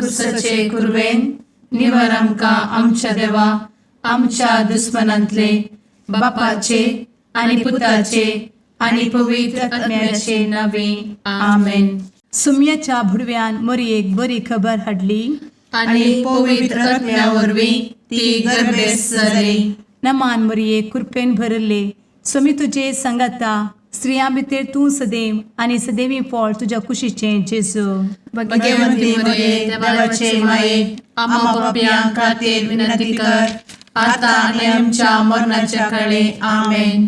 कुर्साचे कुरवेन निवर आमकां आमच्या देवा आमच्या दुस्मनांतले बापाचे आनी पुताचे आनी पवित्र आत्म्याचे नावे. आमेन. सुम्याच्या भुडव्यान मोरयेक बरी खबर हाडली. आनी पवित्र आत्म्या वरवीं ती गर्भेस्त जाली. नमान मोरये, कृपेन भरले, स्वामी तुजे सांगाता, स्त्रियां भितर तूं सदैव आनी सदैवी फळ तुज्या कुशीचें जेजू. भगवंती मरिये, देवाचे माये, आम्हा पापयां खातीर विनंती कर, आता आनी आमच्या मरणाच्या काळी. आमेन.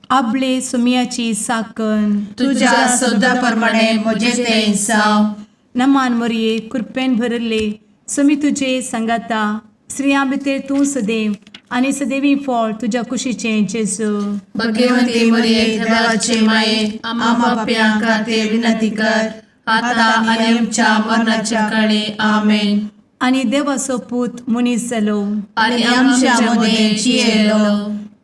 आबले सुम्याची साकन. तुझ्या शब्दा प्रमाणे म्हजे ते जावं. नमान मोरये, कृपेन भरले, स्वामी तुजे सांगाता, स्त्रियां भितर तूं सदैव आनी सदैवी फळ तुज्या कुशीचें जेजू. भगवंती मरिये, देवाचे माये, आम्हा पापयां खातीर विनंती कर, आता आनी आमच्या मरणाच्या काळी. आमेन. आनी देवाचो पूत मनीस जालो आनी आमच्या मदें जियेलो.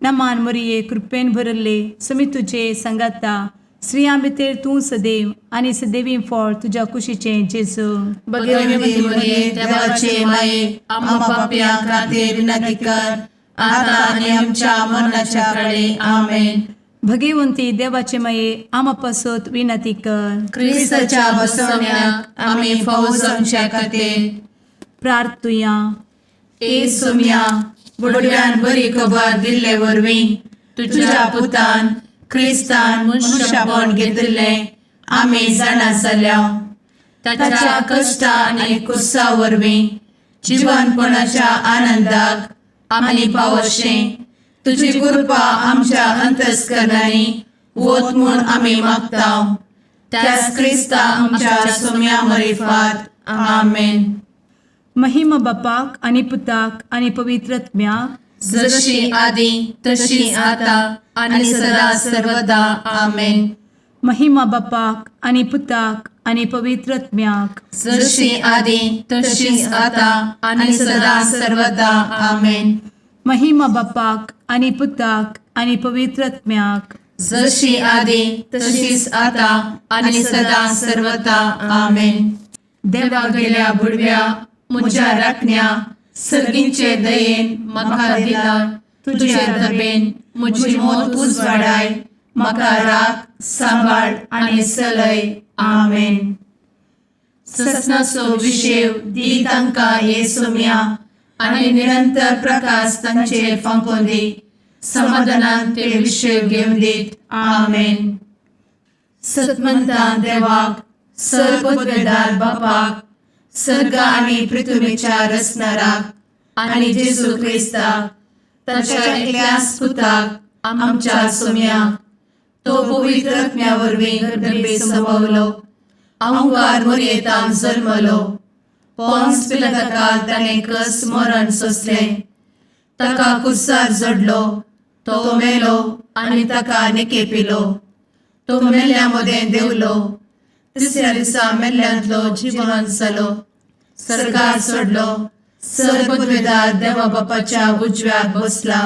नमान मोरये, कृपेन भरले, स्वामी तुजे सांगाता, स्त्रियां भितर तूं सदैव आनी सदैवी फळ तुज्या कुशीचें जेजू. भगवंती मरिये, देवाचे माये, आम्हा पापयां खातीर विनंती कर, आता आनी आमच्या मरणाच्या काळी. आमेन. भगवंती देवाचे माये, आमा पासत विनंती कर. क्रिस्ताच्या बसवण्याक आमी फावो जावच्या खातीर प्रार्थुया. ए सोम्या, बुडव्यान बरी खबर दिल्ले वरवीं तुझ्या पुतान क्रिस्तान मनुष्यपण घेतिल्लें आमी जाणा जाल्या. ताच्या कश्टा आनी कुर्सा वरवीं जिवनपणाच्या आनंदाक आमी पावशें तुजी कृपा आमच्या अंतस्करणांनी वत म्हूण आमी मागता, त्याच क्रिस्ता आमच्या सोम्या मरिफात. आमेन. महिमा बापाक आनी पुताक आनी पवित्र आत्म्याक. जशी आदी तशी आता आणि सदा सर्वदा. आमेन. महिमा बापाक आनी पुताक आनी पवित्र आत्म्याक. जशी आदी तशीच आता आणि सदा सर्वदा. आमेन. महिमा बापाक आनी पुताक आनी पवित्र आत्म्याक. जशी आदी तशीच आता आणि सदा सर्वदा. आमेन. देवा गेल्या बुडव्या म्हज्या राखण्या, सर्गींचे दयेन म्हाका दिला तुझे दबेन म्हजी मोत उजवाडाय, म्हाका राख, सांबाळ आनी चलय. आमेन. ससनाचो विशेव दी तांकां हे सोम्या आनी निरंतर प्रकाश तांचेर फांकोवन दी, समाधानान ते विशेव घेवन दीत. आमेन. सतमंतान देवाक, सर्वपदवेदार बापाक, सर्ग आनी पृथ्वीच्या रचणाराक आनी जेजू क्रिस्ताक ताच्या एकल्याच पुताक आमच्या सोम्याक, तो पवित्र आत्म्या वरवीं गर्भे संभवलो, अंकार मोरयेतान जल्मलो, पोन्स पिलाताकाल ताणें कस मरण सोंसलें, ताका कुर्सार जडलो, तो मेलो आनी ताका निकेपिलो, तो मेल्ल्या मदें देंवलो, तिसऱ्या दिसा मेल्ल्यांतलो जिवन जालो, सर्गार चडलो, सर्वपदवेदार देवा बापाच्या उजव्याक बसला,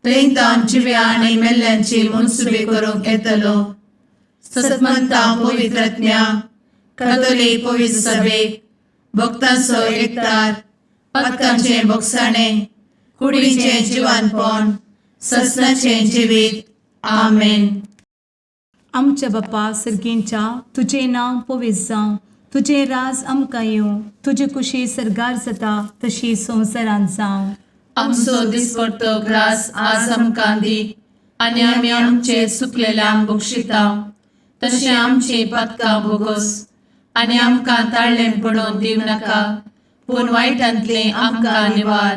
थंय तावन जिव्या आनी मेल्ल्यांची मनसुबी करूंक येतलो. सतमंता पवित्रज्ञा कथोलीक पवित्र सभेक, भक्तांचो एकतार, पातकांचें भोगसाणें, कुडीचें जिवानपण, ससनाचें जिवीत. आमेन. आमच्या बापा सर्गींच्या, तुजें नांव पवित्र जावं, तुजें राज आमकां येवं, तुजी कुशी सर्गार जाता तशी संवसारांत जावं. आमचो दिसपडतो ग्रास आज आमकां दी आनी आमी आमचे चुकलेल्यांक बक्षिता तशें आमची पातकां भोगोस आनी आमकां ताळ्ळें पडोवन दिवं नाका, पूण वायटांतलें आमकां निवार.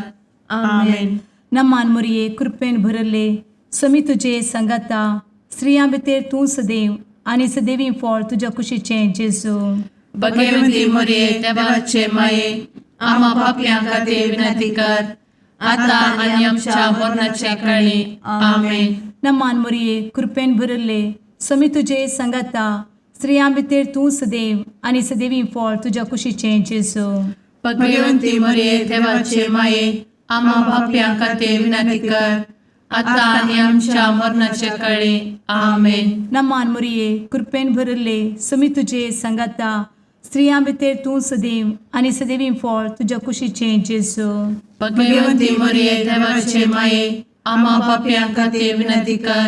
आमेन. नमान मोरये, कृपेन भरले, समी तुजे सांगाता, स्त्रियां भितर तूं सदैव आनी सदैवी फळ तुज्या कुशीचें जेजू. भगवती मोरये, देवाचे माये, आम्हा पापयां खातीर विनंती कर, आता आनी आमच्या मरणाच्या काळी. आमेन. नमान मोरये, कृपेन भरले, समी तुजे सांगाता, स्त्रियां भितर तूं सदैव आनी सदैवी फळ तुज्या कुशीचें जेजू. भगवती मोरये, देवाचे माये, आम्हा पापयां खातीर विनंती कर, आता आनी आमच्या मरणाच्या काळी. आमेन. नमान मोरये, कृपेन भरले, समी तुजे सांगाता, स्त्रियां भितर तूं सदैव आनी सदैवी फळ तुज्या कुशीचें जेजू. भगवती मरिये, देवाचे माये, आम्हा पापयां खातीर विनंती कर,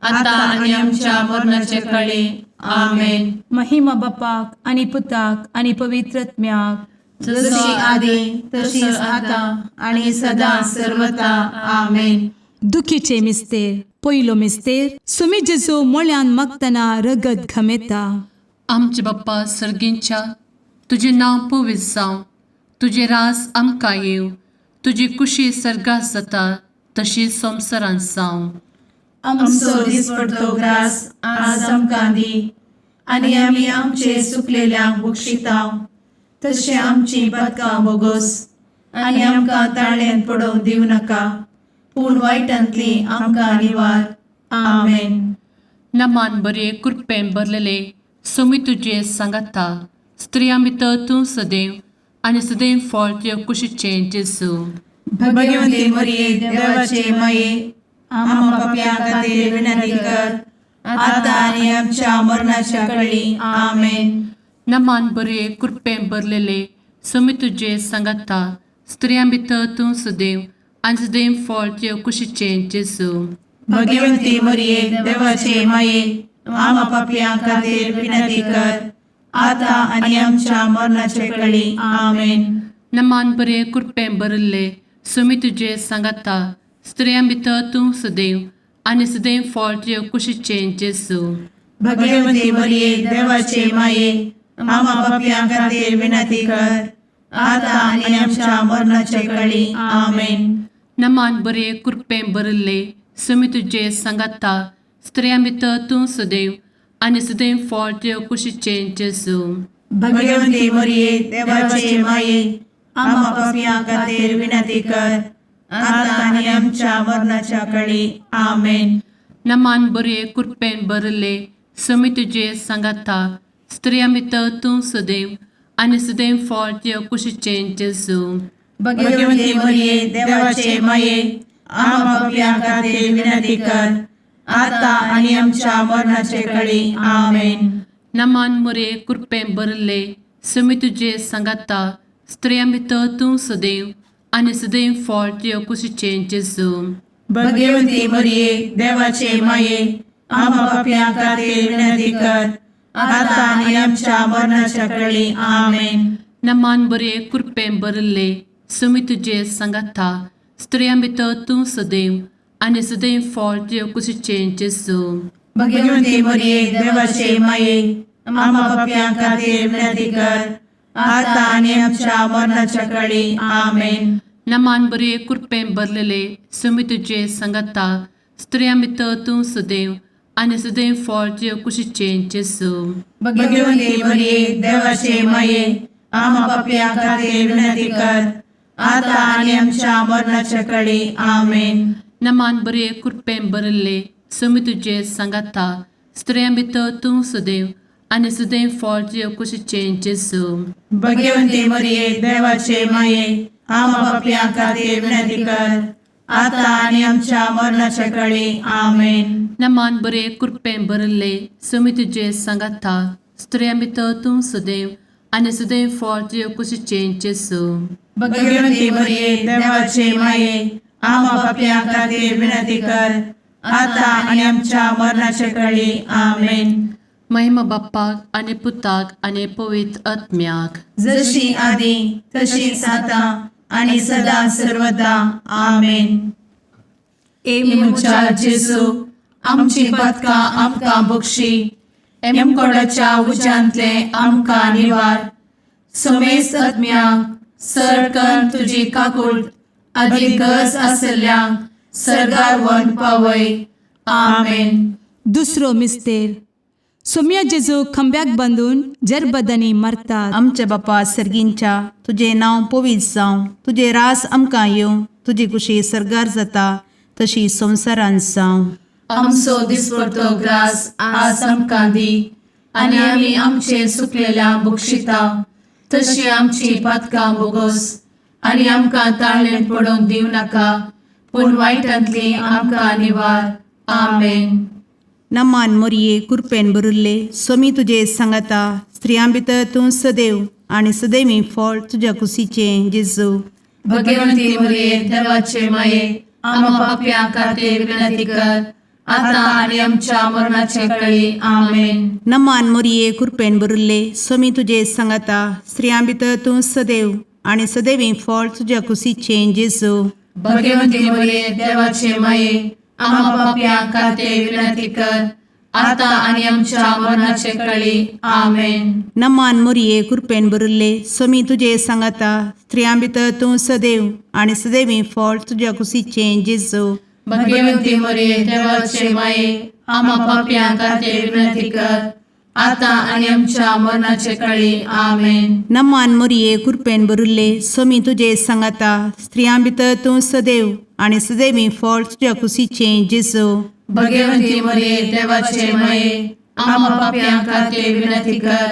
आता आनी आमच्या मरणाचे कळी. आमेन. महिमा बापाक आनी पुताक आनी पवित्र आत्म्याक. जशी आदी तशीच आता आणि सदा सर्वता. आमेन. दुखीचे मिस्तेर. पयलो मिस्तेर, सुमी जेजू मोळ्यान मागतना रगत घमेता. आमचे बाप्पा सर्गींच्या, तुजें नांव पवित्र जावं, तुजें रास आमकां येवं, तुजी कुशी सर्गात जाता तशी संवसारांत जावं. आमचो दिसपडतो ग्रास आज आमकां दी आनी आमी आमचे सुकलेल्यांक बक्षितांव तशें आमची पदकां बोगोस आनी आमकां ताळ्यान पडोवंक दिवं नाका, पूण वायटांतली आमकां निवार. आमेन. नमान बरे, कृपेन भरलेले, सोमी तुजे सांगाता, स्त्रियां भितर तूं सदैव आनी सदैव फळ तुजे कुशीचें जेजू. भगवती मरिये, देवाचे माये, आम्हा पापयां खातीर विनंती कर, आता आनी आमच्या मरणाच्या कळी. आमेन. नमान बरे, कृपेन भरलेले, सोमी तुजे सांगाता, स्त्रियां भितर तूं सदैव आनी सदैव फळ तुजे कुशीचें जेजू. भगवती मरिये, देवाचे माये, आम्हा पापयां खातीर विनंती कर, आता आनी आमच्या मरणाचे कळी. आमेन. नमान बरे, कृपेन भरिल्ले, सोमी तुजे सांगाता, स्त्रियां भितर तूं सदैव आनी सदैव फळ तुजे कुशीचें जेजू. भगवती मरिये, देवाचे माये, आम्हा पापयां खातीर विनंती कर, आता आनी आमच्या मरणाचे कळी. आमेन. नमान बरे, कृपेन भरिल्ले, सोमी तुजे सांगाता, स्त्रियां भितर तूं सदैव आनी सदैव फळ तुजे कुशीचें जेजू. भगवती मरिये, देवाचे माये, आम्हा पापयां खातीर विनंती कर, आता आनी आमच्या मरणाच्या कळी. आमेन. नमान बरे, कृपेन भरिल्ले, सोमी तुजे सांगाता, स्त्रियां भितर तूं सदैव आनी सदैव फळ तुजे कुशीचें जेजू. भगवती मरिये, देवाचे माये, आम्हा पापयां खातीर विनंती कर, आता आनी आमच्या मरणाचे कळी. आमेन. नमान मोरे, कृपेन भरिल्ले, सोमी तुजे सांगाता, स्त्रियां भितर तूं सदैव आनी सदैव फळ तुजे कुशीचें जेजू. भगवती मरिये, देवाचे माये, आम्हा पापयां खातीर विनंती कर, आता आनी आमच्या मरणाच्या कळी. आमेन. नमान बरे, कृपेन भरिल्ले, सोमी तुजे सांगाता, स्त्रियां भितर तूं सदैव आनी सदैव फळ तुजे कुशीचें जेजू. भगवती मरिये, देवाचे माये, आम्हा पापयां खातीर विनंती कर, आता आनी आमच्या मरणाच्या कळी. आमेन. नमान बरे, कृपेन भरलेले, सोमी तुजे सांगाता, स्त्रियां भितर तूं सदैव आनी सदैव फळ तुजे कुशीचें जेजू. भगवती मरिये, देवाचे माये, आम्हा पापयां खातीर विनंती कर, आता आनी आमच्या मरणाच्या कळी. आमेन. नमान बरे, कृपेन भरिल्ले, सोमी तुजे सांगाता, स्त्रियां भितर तूं सदैव आनी सदैव फळ तुजे कुशीचें जेजू. भगवती मरिये, देवाचे माये, आम्हा पापयां खातीर विनंती कर, आता आनी आमच्या मरणाच्या कळी. आमेन. नमान बरे, कृपेन भरिल्ले, सोमी तुजे सांगाता, स्त्रियां भितर तूं सदैव आनी सदैव फळ तुजे कुशीचें जेजू. भगवती मरिये, देवाचे माये, आम्हा पापयां खातीर विनंती कर, आता आनी आमच्या मरणाच्या कळी. आमेन. महिमा बाप्पाक आनी पुताक आनी पवित्र आत्म्याक. जशी आदी तशीच आता आणि सदा सर्वदा. आमेन. ए म्हज्या जेजू, आमची पदकां आमकां बक्षी, एमकोडाच्या उज्यांतले आमकां निवार, समेस्त आत्म्यांक सरकन तुजी काकूळ आदी गरज आसल्ल्यांक सर्गार वन पावय. आमेन. दुसरो मिस्तेर, सोम्या जेजू खांब्याक बांदून जरबदांनी मारतात. आमच्या बापा सर्गींच्या, तुजें नांव पवित्र जावं, तुजें रास आमकां येवं, तुजी कुशी सर्गार जाता तशी संवसारांत जावं. आमचो दिसपडतो ग्रास आज आमकां दी आनी आमी आमचे सुकलेल्या बक्षिता तशी आमची पातकां बोगोस आनी आमकां ताळ्ळें पडोवंक दिवं नाका, पूण वायटांतली आमकां निवार. आमेन. नमान मोरये, कुरपेन भरिल्ले, स्वामी तुजे सांगाता, स्त्रियां भितर तूं सदैव आनी सदैवी फळ तुज्या कुशीचें जेजू. भगवंती मरिये देवाचे माये, आम्हा पापयां खातीर विनंती कर, आता आनी आमच्या मरणाचे कळी. आमेन. नमान मोरये, कृपेन भरिल्ले, स्वामी तुजे सांगाता. स्त्रियां भितर तूं सदैव आनी सदैवी फळ तुज्या कुशीचें जेजू. भगवंती मरिये देवाचे माये, आम्हा पापयां खातीर विनंती कर, आता आनी आमच्या मरणाचे कळी. आमेन. नमान मोरये, कृपेन भरिल्ले, स्वामी तुजे सांगाता. स्त्रियां भितर तूं सदैव आनी सदैवी फळ तुज्या कुशीचें जेजू. भगवंती मरिये देवाचे माये, आम्हा पापयां खातीर विनंती कर, आता आनी आमच्या मरणाचे कळी. आमेन. नमान मोरये, कृपेन भरिल्ले, स्वामी तुजे सांगाता. स्त्रियां भितर तूं सदैव आनी सदैवी फळ तुज्या कुशीचें जेजू. भगवंती मरिये देवाचे माये, आम्हा पापयां खातीर विनंती कर,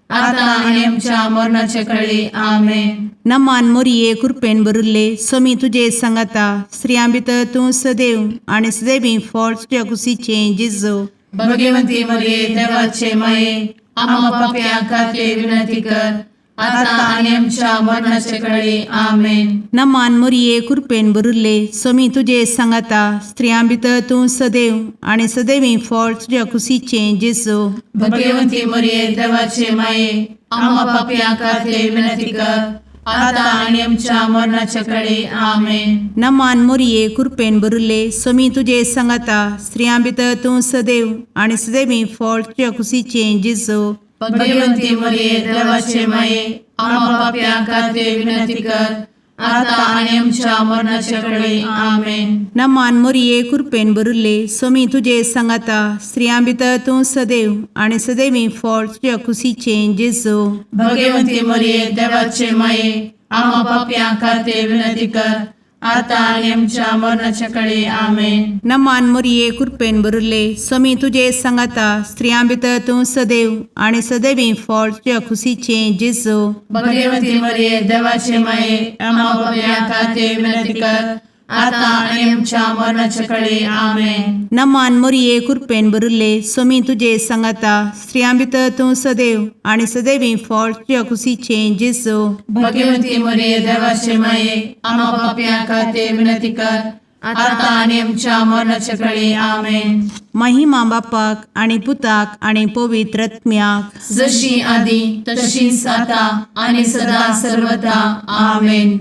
आता आनी आमच्या मरणाचे कळी. आमेन. नमान मोरये, कृपेन भरिल्ले, स्वामी तुजे सांगाता. स्त्रियां भितर तूं सदैव आनी सदैवी फळ तुज्या कुशीचें जेजू. भगवंती मरिये देवाचे माये, आम्हा पापयां खातीर विनंती कर, आता आनी आमच्या मरणाचे कळी. आमेन. नमान मोरये, कृपेन भरिल्ले, स्वामी तुजे सांगाता. स्त्रियां भितर तूं सदैव आनी सदैवी फळ तुज्या कुशीचें जेजू. भगवंती मरिये देवाचे माये, आम्हा पापयां खातीर विनंती कर, आता आनी आमच्या मरणाचे कळी. आमेन. नमान मोरये, कृपेन भरिल्ले, स्वामी तुजे सांगाता. स्त्रियां भितर तूं सदैव आनी सदैवी फळ तुज्या कुशीचें जेजू. भगवंती मरिये देवाचे माये, आम्हा पापयां खातीर विनंती कर, आता आनी आमच्या मरणाचे कळी. आमेन. नमान मोरये, कृपेन भरिल्ले, स्वामी तुजे सांगाता. स्त्रियां भितर तूं सदैव आनी सदैवी फळ तुज्या कुशीचें जेजू. भगवंती मरिये देवाचे माये, आम्हा पापयां खातीर विनंती कर, आता आनी आमच्या मरणाच्या कळी. आमेन. नमान मोरये, कृपेन भरिल्ले, स्वामी तुजे सांगाता. स्त्रियां भितर तूं सदैव आनी सदैवी फळ तुज्या कुशीचें जेजू. भगवंती मरिये देवाचे माये, आम्हा पापयां खातीर विनंती कर, आता आनी आमच्या मरणाच्या कळी. आमेन. नमान मोरये, कृपेन भरिल्ले, स्वामी तुजे सांगाता. स्त्रियां भितर तूं सदैव आनी सदैवी फळ तुज्या कुशीचें जेजू. भगवंती मरिये देवाचे माये, आम्हा पापयां खातीर विनंती कर, आता आनी आमच्या मरणाच्या कळी. आमेन. महिमा बापाक आनी पुताक आनी पवित्र आत्म्याक, जशी आदी तशीच आता आनी सदा सर्वदा. आमेन.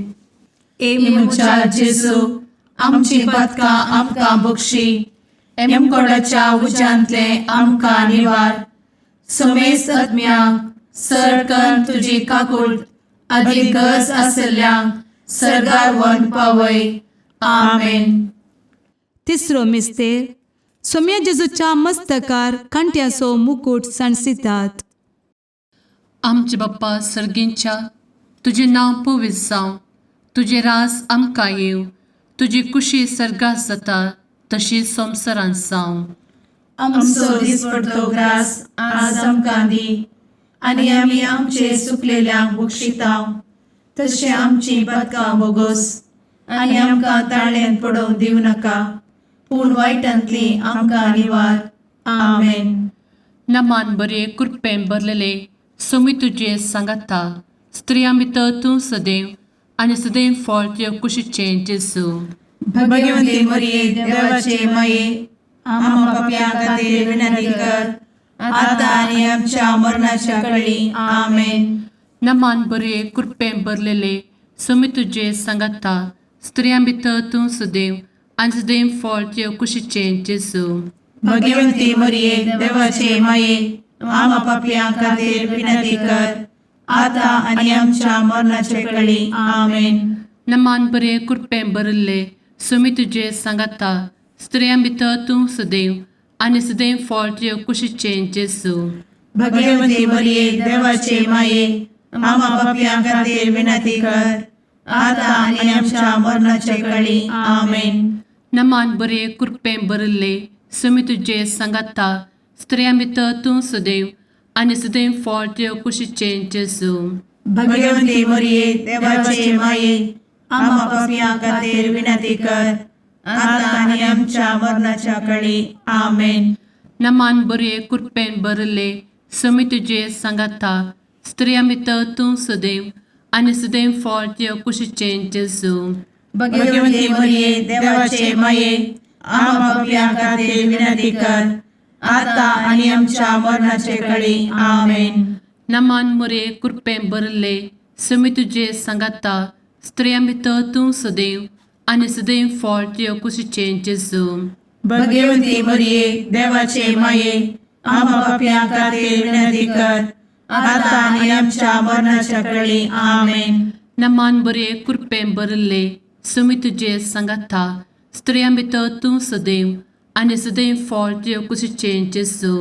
ए म्हज्या जेजू, आमची पातकां आमकां बक्षी, एमकोडाच्या उज्यांतले आमकां निवार, समेस्त आत्म्यांक सरकन तुजी काकूट आदी गरज आसल्ल्यांक सर्गार व्हरून पावय. आमेन. तिसरो मिस्तेर, सोम्या जेजूच्या मस्तकार कांट्याचो मुकूट सांडसितात. आमचे बाप्पा सर्गींच्या, तुजें नांव पवित्र जावं, तुजें राज आमकां येवं, तुजी कुशी सर्गात जाता तशी संवसारांत जावं. आमचो दिसपडतो ग्रास आज आमकां दी, आनी आमी आमचे सुकलेल्यांक बक्षितांव, तशें आमची पातकां बोगोस, आनी आमकां ताळ्यांत पडोवंक दिवं नाका, पूण वायटांतली आमकां निवार. आमेन. नमान बरे, कृपेन भरलेले, स्वामी तुजे सांगाता. स्त्रियां भितर तूं सदैव आनी सदैव फळ तुज्या कुशीचें जेजू. भगवंती मरिये देवाचे माये, आम्हा पापयां खातीर विनंती कर, आता आनी आमच्या मरणाच्या कळी. आमेन. नमान बरे, कृपेन भरलेले, स्वामी तुजे सांगाता. स्त्रियां भितर तूं सदैव आनी सदैव फळ तुज्या कुशीचें जेजू. भगवंती मरिये देवाचे माये, आम्हा पापयां खातीर विनंती कर, आता आनी आमच्या मरणाच्या कळी. आमेन. नमान बरे, कृपेन भरिल्ले, स्वामी तुजे सांगाता. स्त्रियां भितर तूं सदैव आनी सदैव फळ तुज्या कुशीचें जेजू. भगवंती मरिये देवाचे माये, आम्हा पापयां खातीर विनंती कर, आता आनी आमच्या मरणाच्या कळी. आमेन. नमान बरे, कृपेन भरिल्ले, स्वामी तुजे सांगाता. स्त्रियां भितर तूं सदैव आनी सदैव फळ तुज्या कुशीचें जेजू. भगवंती मरिये देवाचे माये, आम्हा पापयां खातीर विनंती कर, आता आनी आमच्या मरणाच्या कळी. आमेन. नमान बरे, कृपेन भरिल्ले, समी तुजे सांगाता स्त्रियां भितर तूं सदैव आनी सदैव फळ तुज्या कुशीचें जेजू. भगवती मरिये, देवाचे माये, आम्हा पापयां खातीर विनंती कर, आता आनी आमच्या मरणाचे कळी. आमेन. नमान मुरे कृपें भरले समी तुजे सांगाता स्त्रियां भितर तूं सदैव आनी सदैव फळ तुज्या कुशीचें जेजू. भगवती मरिये, देवाचे माये, आम्हा पापयां खातीर विनंती कर, आता आनी आमच्या मरणाच्या कळी. आमेन. नमान बरे कृपें भरले समी तुजे सांगाता स्त्रियां भितर तूं सदैव आनी सदैव फळ तुज्या कुशीचें जेजू.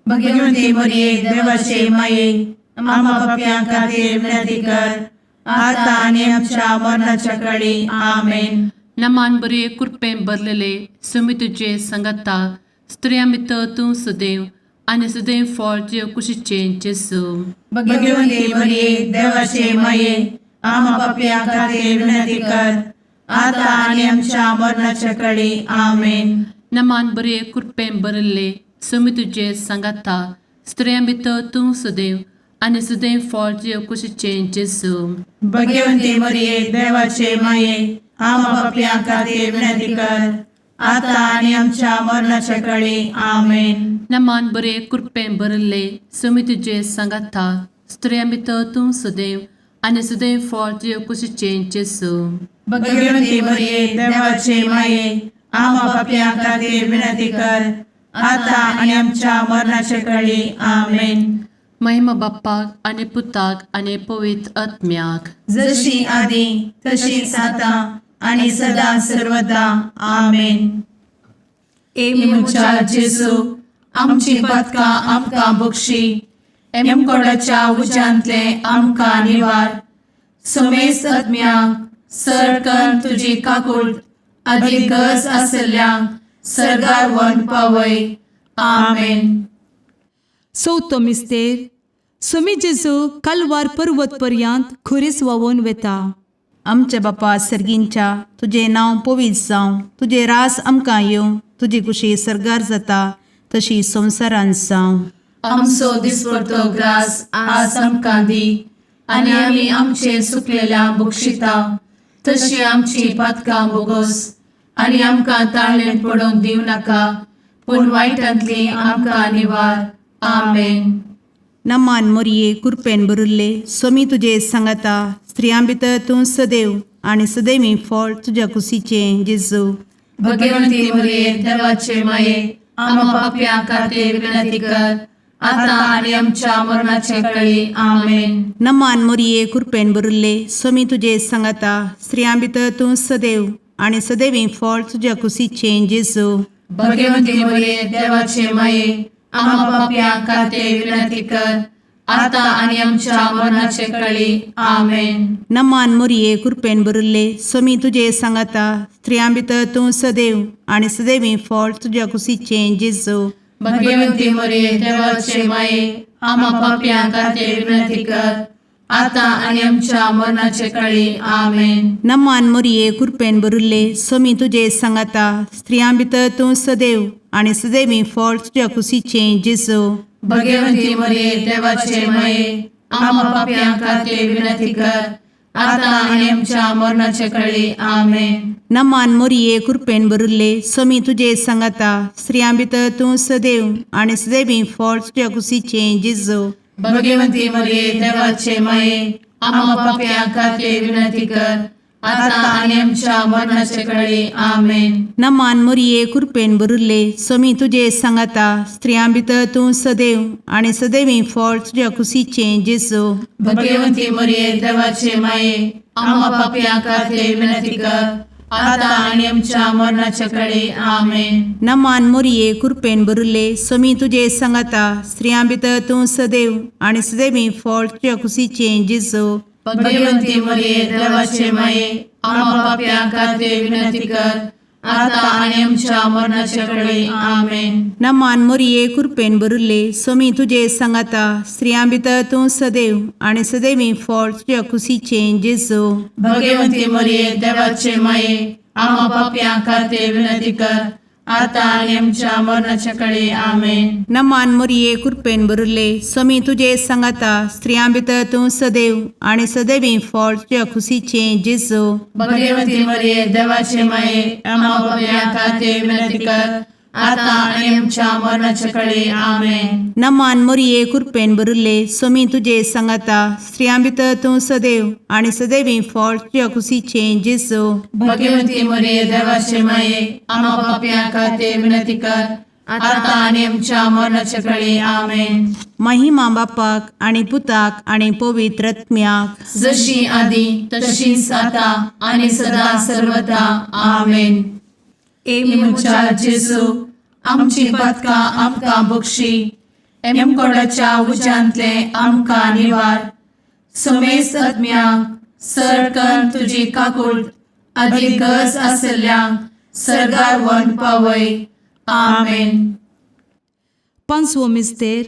भगवती मरिये, देवाचे माये, आम्हा पापयां खातीर विनंती कर, आता आनी आमच्या मरणाच्या कळी. आमेन. नमान बरे कृपें भरलेले समी तुजे सांगाता स्त्रियां भितर तूं सदैव आनी सदैव फळ तुज्या कुशीचें जेजू. भगवती मरिये, देवाचे माये, आम्हा पापयां खातीर विनंती कर, आता आनी आमच्या मरणाच्या कळी. आमेन. नमान बरे कृपें भरले समी तुजे सांगाता स्त्रियां भितर तूं सदैव आनी सदैव फळ तुज्या कुशीचें जेजू. भगवती मरिये, देवाचे माये, आम्हा पापयां खातीर विनंती कर, आता आनी आमच्या मरणाच्या कळी. आमेन. नमान बरे कृपें भरले समी तुजे सांगाता स्त्रियां भितर तूं सदैव आनी सदैव फळ तुज्या कुशीचें जेजू. भगवती मरिये, देवाचे माये, आम्हा पापयां खातीर विनंती कर, आता आनी आमच्या मरणाच्या कळी. आमेन. महिमा बाप्पाक आनी पुताक आनी पवित्र आत्म्याक. जशी आदी तशीच आता आणि सदा सर्वदा. आमेन. ए म्हज्या जेजू, आमची पातकां आमकां बक्षी, एमकोडाच्या उज्यांतले आमकां निवार, समेस्त आत्म्यांक सरकन तुजी काकूळ आदी गरज आसल्ल्यांक सर्गार व्हरून पावय. आमेन. चवथो मिस्तेर. सोमी जेजू कालवार पर्वत पर्यंत खुरीस व्हांवून वेता. आमच्या बापा सर्गींच्या, तुजें नांव पवित्र जावं, तुजें रास आमकां येवं, तुजी कुशी सर्गार जाता तशी संवसारांत जावं. आमचो दिसपडतो ग्रास आज आमकां दी, आनी आमी आमचे सुकलेल्या बक्षिता तशी आमची पातकां बोगोस, आनी आमकां ताळणेंत पडोवंक दिवं नाका, पूण वायटांतली आमकां निवार. आमेन. नमान मोरये, कुरपेन भरिल्ले, सोमी तुजे सांगाता, स्त्रियां भितर तूं सदैव आनी सदैवी फळ तुज्या कुशीचें जेजू. भगवंती मरिये, देवाचे माये, आम्हा पापयां खातीर विनंती कर, आता आनी आमच्या मरणाचे कळी. आमेन. नमान मोरये, कुरपेन भरिल्ले, सोमी तुजे सांगाता, स्त्रियां भितर तूं सदैव आनी सदैवी फळ तुज्या कुशीचें जेजू. भगवंती मरिये, देवाचे माये, आम्हा पापयां खातीर विनंती कर, आता आनी आमच्या मरणाचे कळी. आमेन. नमान मोरये, कुरपेन भरिल्ले, सोमी तुजे सांगाता, स्त्रियां भितर तूं सदैव आनी सदैवी फळ तुज्या कुशीचें जेजू. भगवंती मरिये, देवाचे माये, आम्हा पापयां खातीर विनंती कर, आता आनी आमच्या मरणाचे कळी. आमेन. नमान मोरये, कुरपेन भरिल्ले, सोमी तुजे सांगाता, स्त्रियां भितर तूं सदैव आनी सदैवी फळ तुज्या कुशीचें जेजू. भगवंती मरिये, देवाचे माये, आम्हा पापयां खातीर विनंती कर, आता आनी आमच्या मरणाचे कळी. आमेन. नमान मोरये, कुरपेन भरिल्ले, सोमी तुजे सांगाता, स्त्रियां भितर तूं सदैव आनी सदैवी फळ तुज्या कुशीचें जेजू. भगवंती मरिये, देवाचे माये, आम्हा पापयां खातीर विनंती कर, आता आनी आमच्या मरणाचे कळी. आमेन. नमान मोरये, कुरपेन भरिल्ले, सोमी तुजे सांगाता, स्त्रियां भितर तूं सदैव आनी सदैवी फळ तुज्या कुशीचें जेजू. भगवंती मरिये, देवाचे माये, आम्हा पापयां खातीर विनंती कर, आता आनी आमच्या मरणाचे कळी. आमेन. नमान मोरये, कुरपेन भरिल्ले, सोमी तुजे सांगाता, स्त्रियां भितर तूं सदैव आनी सदैवी फळ तुज्या कुशीचें जेजू. भगवंती मरिये, देवाचे माये, आम्हा पापयां खातीर विनंती कर, आता आनी आमच्या मरणाचे कळी. आमेन. नमान मोरये, कुरपेन भरिल्ले, सोमी तुजे सांगाता, स्त्रियां भितर तूं सदैव आनी सदैवी फळ तुज्या कुशीचें जेजू. भगवंती मरिये, देवाचे माये, आम्हा पापयां खातीर विनंती कर, आतां आनी आमच्या मरणाच्या कडे आमेन. नमान मोरये, कृपेन भरिल्ले, स्वामी तुजे सांगाता. स्त्रियां भितर तूं सदैव आनी सदैवी फळ तुज्या खुशीचें जेजू. भगवती मरिये, देवाचे माये, आम्हा पापयां खातीर विनंती कर, आतां आनी आमच्या मरणाच्या कडे आमेन. नमान मोरये, कृपेन भरिल्ले, स्वामी तुजे सांगाता. स्त्रियां भितर तूं सदैव आनी सदैवी फळ तुज्या खुशीचें जेजू. भगवती मरिये, देवाचे माये, आम्हा पापयां खातीर विनंती कर, आतां आनी आमच्या मरणाच्या कडे आमेन. महिमा बापाक आनी पुताक आनी पवित्र आत्म्याक. जशी आदी तशीच आता आणि सदा सर्वदा आमेन. ए म्हज्या जेजू, आमची पातकां आमकां बक्षी, एमकोडाच्या उज्यांतले आमकां निवार, समेस्त आत्म्यांक सरकन तुजी काकूळ आदी गरज आसल्ल्यांक सरगार वन पावय. आमेन. पांचवो मिस्तेर.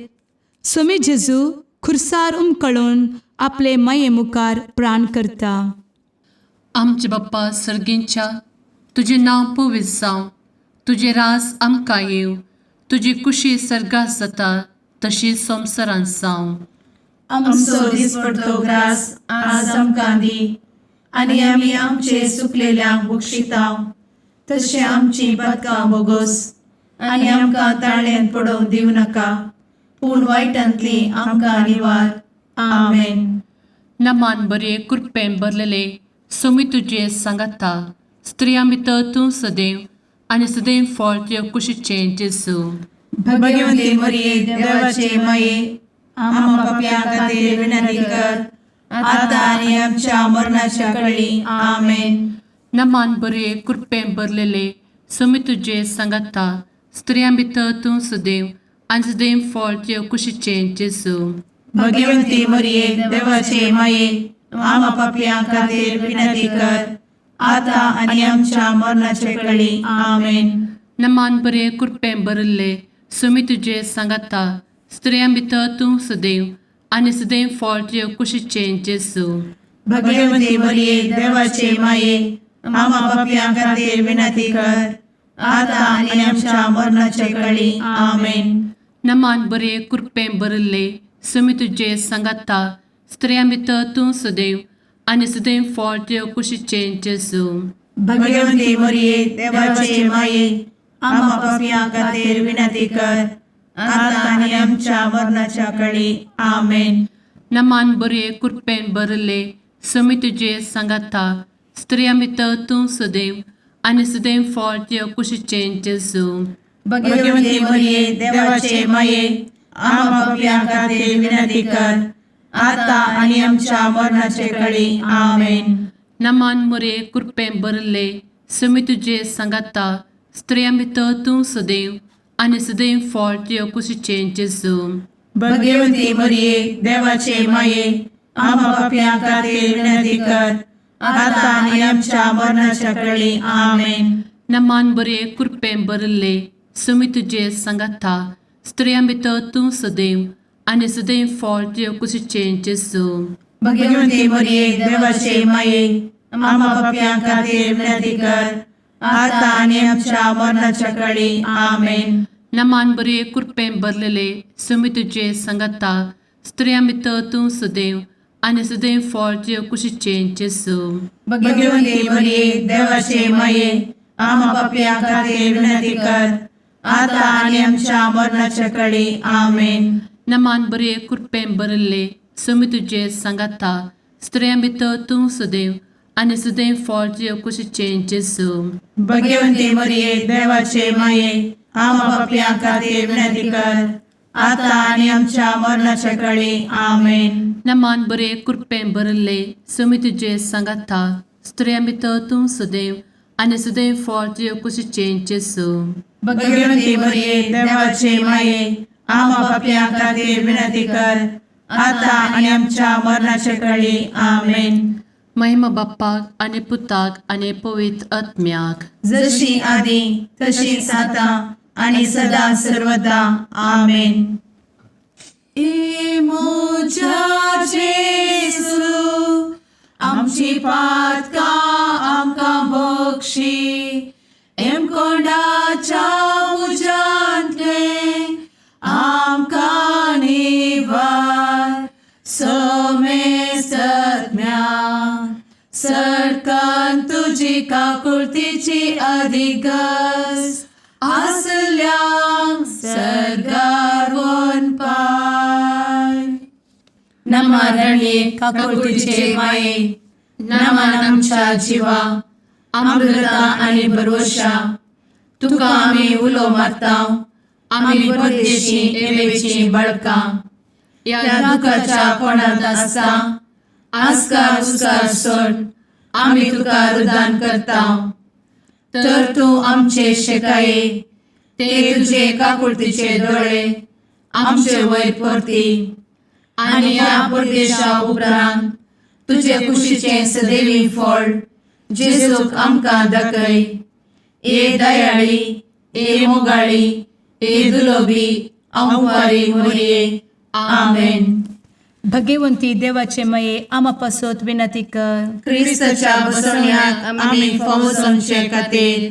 स्वामी जेजू खुर्सार उमकळून आपले माये मुखार प्राण करता. आमचे बाप्पा सर्गींच्या, तुजें नांव पवित्र जावं, तुजें रास आमकां येवं, तुजी कुशी सर्गात जाता तशी संवसारांत जावं. आमचो दिसपडतो ग्रास आज आमकां दी, आनी आमी आमचे सुकलेल्यांक बक्षितांव, तशें आमची पातकां बोगोस, आनी आमकां ताळ्यान पडोवंक दिवं नाका, पूण वायटांतली आमकां निवार. आमेन. नमान बरे, कृपेन भरलेले, स्वामी तुजें सांगाता. स्त्रियां भितर तूं सदैव आनी सदैव फळ तुज्या कुशीचें जेजू. भगवती मरिये, देवाचे माये, आम्हा पापयां खातीर विनंती कर, आतां आनी आमच्या मरणाच्या कळी. आमेन. नमान बरे, कृपेन भरलेले, स्वामी तुजें सांगाता. स्त्रियां भितर तूं सदैव आनी सदैव फळ तुज्या कुशीचें जेजू. भगवती मरिये, देवाचे माये, आम्हा पापयां खातीर विनंती कर, आतां आनी आमच्या मरणाचे कळी. आमेन. नमान बरे, कृपेन भरिल्ले, स्वामी तुजें सांगाता. स्त्रियां भितर तूं सदैव आनी सदैव फळ तुज्या कुशीचें जेजू. भगवती मरिये, देवाचे माये, आम्हा पापयां खातीर विनंती कर, आतां आनी आमच्या मरणाचे कळी. आमेन. नमान बरे, कृपेन भरिल्ले, स्वामी तुजें सांगाता. स्त्रियां भितर तूं सदैव आनी सदैव फळ तुज्या कुशीचें जेजू. भगवती मरिये, देवाचे माये, आम्हा पापयां खातीर विनंती कर, आतां आनी आमच्या मरणाच्या कळी. आमेन. नमान बरे, कृपेन भरिल्ले, स्वामी तुजें सांगाता. स्त्रियां भितर तूं सदैव आनी सदैव फळ तुज्या कुशीचें जेजू. भगवती मरिये, देवाचे माये, आम्हा पापयां खातीर विनंती कर, आतां आनी आमच्या मरणाचे कळी. आमेन. नमान मोरे, कृपेन भरिल्ले, स्वामी तुजें सांगाता. स्त्रियां भितर तूं सदैव आनी सदैव फळ तुज्या कुशीचें जेजू. भगवती मरिये, देवाचे माये, आम्हा पापयां खातीर विनंती कर, आतां आनी आमच्या मरणाच्या कळी. आमेन. नमान बरे, कृपेन भरिल्ले, स्वामी तुजें सांगाता. स्त्रियां भितर तूं सदैव आनी सदैव फळ तुज्या कुशीचें जेजू. भगवती मरिये, देवाचे माये, आम्हा पापयां खातीर विनंती कर, आतां आनी आमच्या मरणाच्या कळी. आमेन. नमान बरे, कृपेन भरलेले, स्वामी तुजें सांगाता. स्त्रियां भितर तूं सदैव आनी सदैव फळ तुज्या कुशीचें जेजू. भगवती मरिये, देवाचे माये, आम्हा पापयां खातीर विनंती कर, आतां आनी आमच्या मरणाच्या कळी. आमेन. नमान बरे, कृपेन भरिल्ले, स्वामी तुजें सांगाता. स्त्रियां भितर तूं सदैव आनी सदैव फळ तुज्या कुशीचें जेजू. भगवती मरिये, देवाचे माये, आम्हा पापयां खातीर विनंती कर, आतां आनी आमच्या मरणाच्या कळी. आमेन. नमान बरे, कृपेन भरिल्ले, स्वामी तुजें सांगाता. स्त्रियां भितर तूं सदैव आनी सदैव फळ तुज्या कुशीचें जेजू. भगवती मरिये, देवाचे माये, आम्हा पापयां खातीर विनंती कर, आतां आनी आमच्या मरणाच्या कळी. आमेन. महिमा बाप्पाक आनी पुताक आनी पवित्र आत्म्याक. जशी आदी तशीच आता आणि सदा सर्वदा. आमेन. ए म्हज्या जेजू, आमची पातकां आमकां बक्षी, एमकोंडाच्या तुजी काकुळतीची अधिक गरज आसल्यांक सर्गार पाय. नमा रणये काकुळतीचे माये, नमन आमच्या जिवा, अमृता आनी भरवशा. तुका आमी उलो मारता, आमी परदेशी एवेची बळकां ह्या दुखाच्या कोणांत आसता. आस्कार उस्कार सोड आमी तुका रुदान करता, तर तूं आमचे शेकाये ते तुजे काकुळतीचे दोळे आमचे वयर परती आनी ह्या परदेशा उपरांत तुजे कुशीचें सदैवी फळ जेजूक आमकां दाखय. ए दयाळी, ए मोगाळी, ए दुलोबी अंवारी मोरये. आमेन. भगवंती देवाचे मये आमा पासत विनंती कर. क्रिस्ताच्या बसवण्याक आमी फावो जावचे खातीर.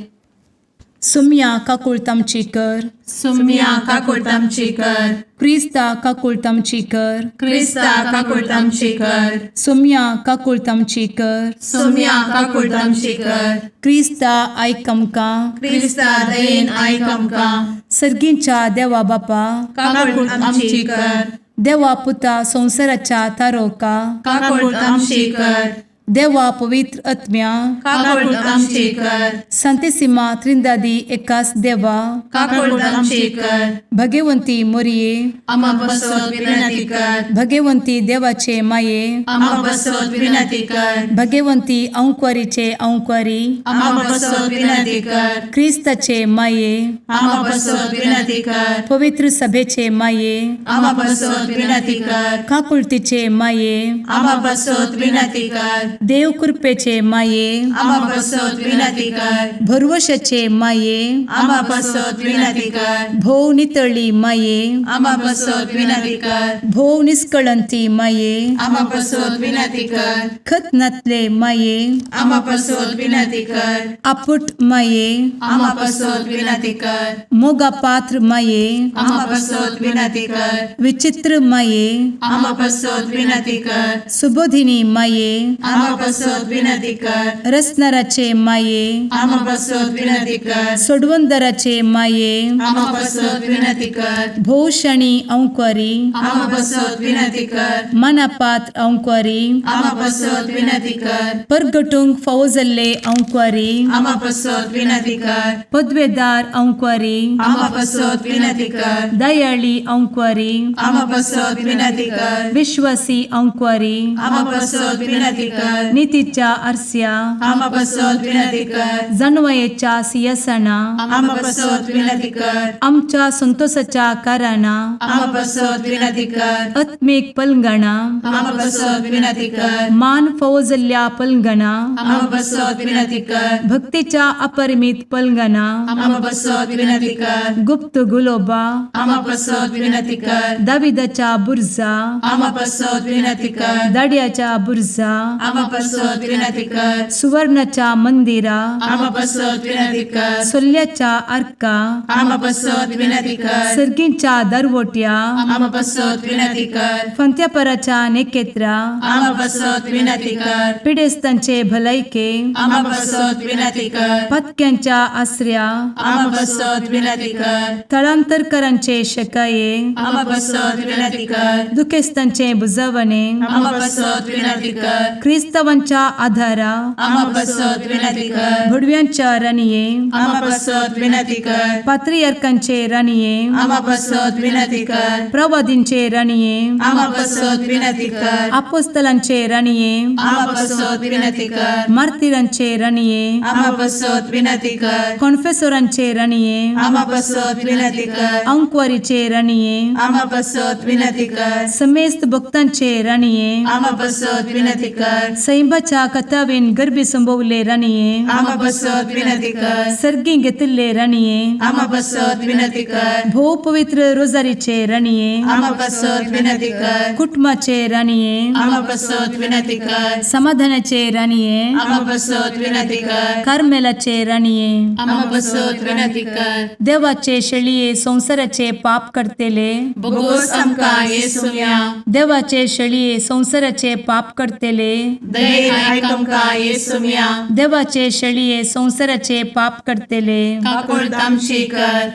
सुम्या काकुळत आमची कर. सुम्या काकुळट आमची कर. क्रिस्ता काकुळत आमची कर. क्रिस्ता काकुळट आमची कर. सुम्या काकुळत आमची कर. सुम्या काकुळट आमची कर. क्रिस्ता आयक आमकां. क्रिस्ता दयेन आयक आमकां. सर्गींच्या देवा बापा, काकुळट आमची कर. देवा पुता संवसाराच्या तारोका, काकुळट आमची कर. देवा पवित्र आत्म्या, काकुळट आमची कर. संतेसिमा त्रिंदादी एकास देवा, काकुळट आमची कर. भगवंती मोरये, आमा बसत विनंती कर. भगवंती देवाचे माये, आमा बसत विनंती कर. भगवंती अंक्वारीचे अंक्वारी, आमा बसत विनंती कर. क्रिस्ताचे माये, आमा बसत विनंती कर. पवित्र सभेचे माये, आमा बसत विनंती कर. काकुळतीचे माये, आमा बसत विनंती कर. देव कृपेचे माये, आमा बसत विनंती कर. भरवशाचे माये, आमा बसत विनंती कर. भोव नितळी माये, आमा बसत विनंती कर. भोव निस्कळंती माये, आमा बसत विनंती कर. खत नातले माये, आमा बसत विनंती कर. आपुट माये, आमा बसत विनंती कर. मोगा पात्र माये, आमा बसत विनंती कर. विचित्र माये, आमा बसत विनंती कर. सुबोधिनी माये, आमा बसत विनंती कर. रसनाराचे माये, आमा बसत विनंती कर. सोडवंदराचे माये, आमा बसत विनंती कर. भोवशणी अंक्वारी, आमा बसत विनंती कर. मनापात्र अंक्वारी, आमा बसत विनंती कर. परगटूंक फावो जाल्ले अंक्वारी, आमा बसत विनंती कर. पदवेदार अंक्वारी, आमा बसत विनंती कर. दयाळी अंक्वारी, आमा बसत विनंती कर. विश्वासी अंक्वारी, आमा बसत विनंती कर. नितीच्या आरस्या, आमा बसत विनंती कर. जानवयेच्या सियासना, आमा बसत विनंती कर. आमच्या संतोषाच्या कारणा, आमा बसत विनंती कर. आत्मीक पलंगणा, आमा बसत विनंती कर. मान फावो जाल्ल्या पलंगणा, आमा बसत विनंती कर. भक्तीच्या अपरिमित पलंगणा, आमा बसत विनंती कर. गुप्त गुलोबा, आमा बसत विनंती कर. दाविदाच्या बुर्जा, आमा बसत विनंती कर. दाड्याच्या बुर्जा, आमा बसत विनंती कर. सुवर्णाच्या मंदिरा, आमा बसत विनंती कर. सोल्ल्याच्या आर्का, आमा बसत विनंती कर. सर्गींच्या दरवट्या, आमा बसत विनंती कर. फंत्यापराच्या नेकेत्रा, आमा बसत विनंती कर. पिडेस्तांचे भलायके, आमा बसत विनंती कर. पत्क्यांच्या आसऱ्या, आमा बसत विनंती कर. थळांतरकरांचे शकाये, आमा बसत विनंती कर. दुखेस्तांचे बुजवणे, आमा बसत विनंती कर. क्रिस्तावांच्या आधारा, आमा बसत विनंती कर. भुडव्यांच्या राणये, आमा बसत विनंती कर. पात्रियार्कांचे राणये, आमा बसत विनंती कर. प्रवादींचे राणये, आमा बसत विनंती कर. आपोस्तलांचे राणये, आमा बसत विनंती कर. मार्तिरांचे राणये, आमा बसत विनंती कर. कॉन्फेसोरांचे राणये, आमा बसत विनंती कर. अंक्वारीचे राणये, आमा बसत विनंती कर. समेस्त भक्तांचे राणये, आमा बसत विनंती कर. सैंबाच्या कथावेन गर्भी संभवले राणये, आमा बसत विनंती कर. सर्गी घेतिल्ले राणये, आमा बसत विनंती कर. भोव पवित्र रोजारीचे राणये, आमा बसत विनंती कर. कुटुंबाचे राणये, आमा बसत विनंती कर. समाधानाचे राणये, आमा बसत विनंती कर. कार्मेलाचे राणये, आमा बसत विनंती कर. देवाचे शेळये संवसाराचे पाप करतेले, बोगोस आमकां येसुया. देवाचे शेळये संवसाराचे पाप करतेले, दयेन आयक आमकां येसुम्या. देवाचे शेळये संवसाराचे पाप करतले, काकुळट आमची कर.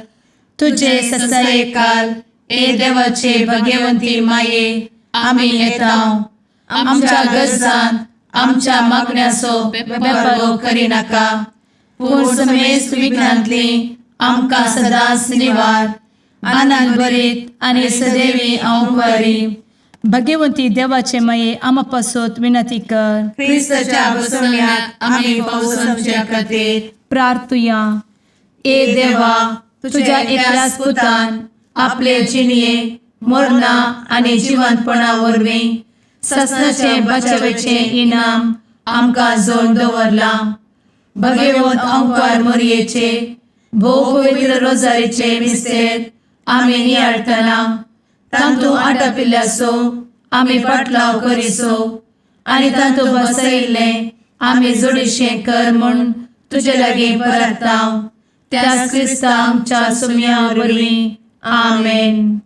तुझे तुझे ससाये ससायकाल ए देवाचे भगवंती माये, आमी येता आमच्या गरजान आमच्या मागण्याचो बेपर्वो करिनाका, पूण समेस्त विघ्नांतली आमकां सदांच निवार. आनंद भरीत आनी सदैवी अंवकारी भगवंती देवाचे माये, आमा पासत विनंती कर. क्रिस्ताच्या बसवण्याक आमी पावसाच्या खातीर प्रार्थुया. ए देवा, तुझ्या एकल्याच पुतान आपले जिणये मरणा आनी जिवंतपणा वरवीं ससनाचे बचावेचें इनाम आमकां जोड दवरलां. भगवंत अंकार मोरयेचे भोव पवित्र रोजारीचे मिस्तेर आमी नियाळटना तांतू आटापिल्ल्याचो आमी पाटलाव करिसो आनी तांतू बसयिल्लें आमी जोडीशें कर म्हूण तुजे लागीं परताव, त्याच क्रिस्ता आमच्या सुम्या वरवीं. आमेन.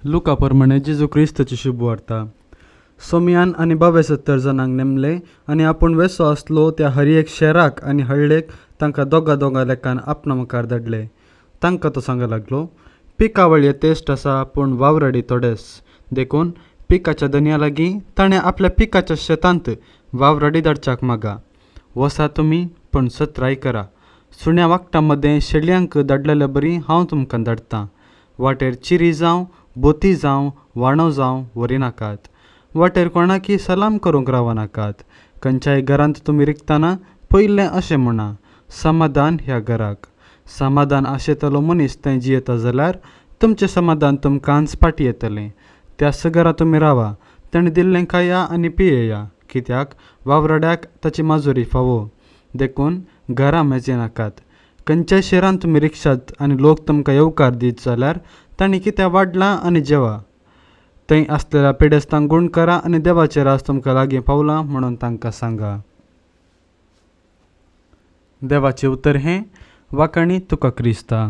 लुका प्रमाणे जेजू क्रिस्ताची शुभ वार्ता. सोमयान आनी 72 जाणांक नेमले आनी आपूण वेसो आसलो त्या हर एक शेराक आनी हळ्ळेक तांकां दोगा दोगा लेखान आपणा मुखार धाडले. तांकां तो सांग लागलो, पिकावळ येतेश्ट आसा पूण वावराडी थोडेच, देखून पिकाच्या धनया लागीं ताणें आपल्या पिकाच्या शेतांत वावराडी धाडच्याक मागा. वसा तुमी पूण सत्राय करा. सुण्या वागटां मदें शेळयांक धाडलेले बरी हांव तुमकां धाडटां. वाटेर चिरी जावं बोती जावं वाणो जावं व्हरिनाकात. वाटेर कोणाकी सलाम करूंक रावनाकात. खंयच्याय घरांत तुमी रिगतना पयलें अशें म्हणा, समाधान ह्या घराक. समाधान आशेतलो मनीस थंय जियेता जाल्यार तुमचें समाधान तुमकांच फाटीं येतलें. त्याच घरा तुमी रावा, ताणें दिल्लें खाया आनी पियेया, कित्याक वावराड्याक ताची माजुरी फावो. देखून घरां मेजिनाकात. खंयच्याय शेरांत तुमी रिक्षात आनी लोक तुमकां येवकार दीत जाल्यार तांणी कितें वाडलां आनी जेवा. थंय आसलेल्या पिडेस्तांक गूण करा आनी देवाचें राज तुमकां लागीं पावलां म्हणून तांकां सांगा. देवाचें उतर हें. वाखाणी तुका क्रिस्ता.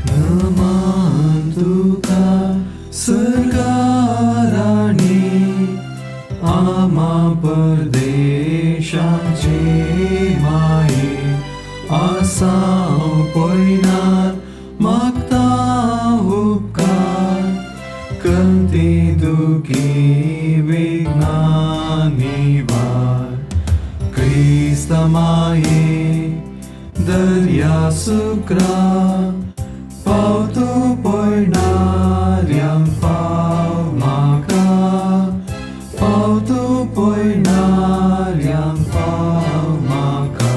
नमन तुका सरकाराणी, आमा परदेशाचे माये, आसाव पयनार मागता उपकार, कंती दुखी विघ्ना निवार. क्रिस्ता माये दर्या सुक्रा, पावतो पयणाऱ्यांक पाव म्हाका, पावतो पयणाऱ्यांक पाव म्हाका.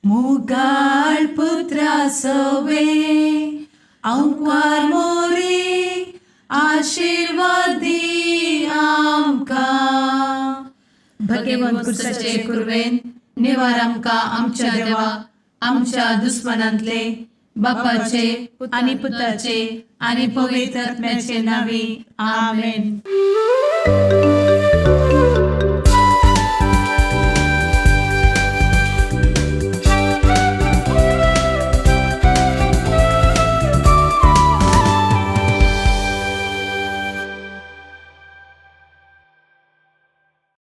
मुगाळ पुत्रा सवे अंकार मोरे, आशिर्वाद दी आमकां. भगवंत कुर्साचे कुर्वेन निवार आमकां आमच्या देवा, आमच्या दुस्मनांतले, बापाचे आनी पुताचे आनी पवित्र आत्म्याचे नांवी. आमेन.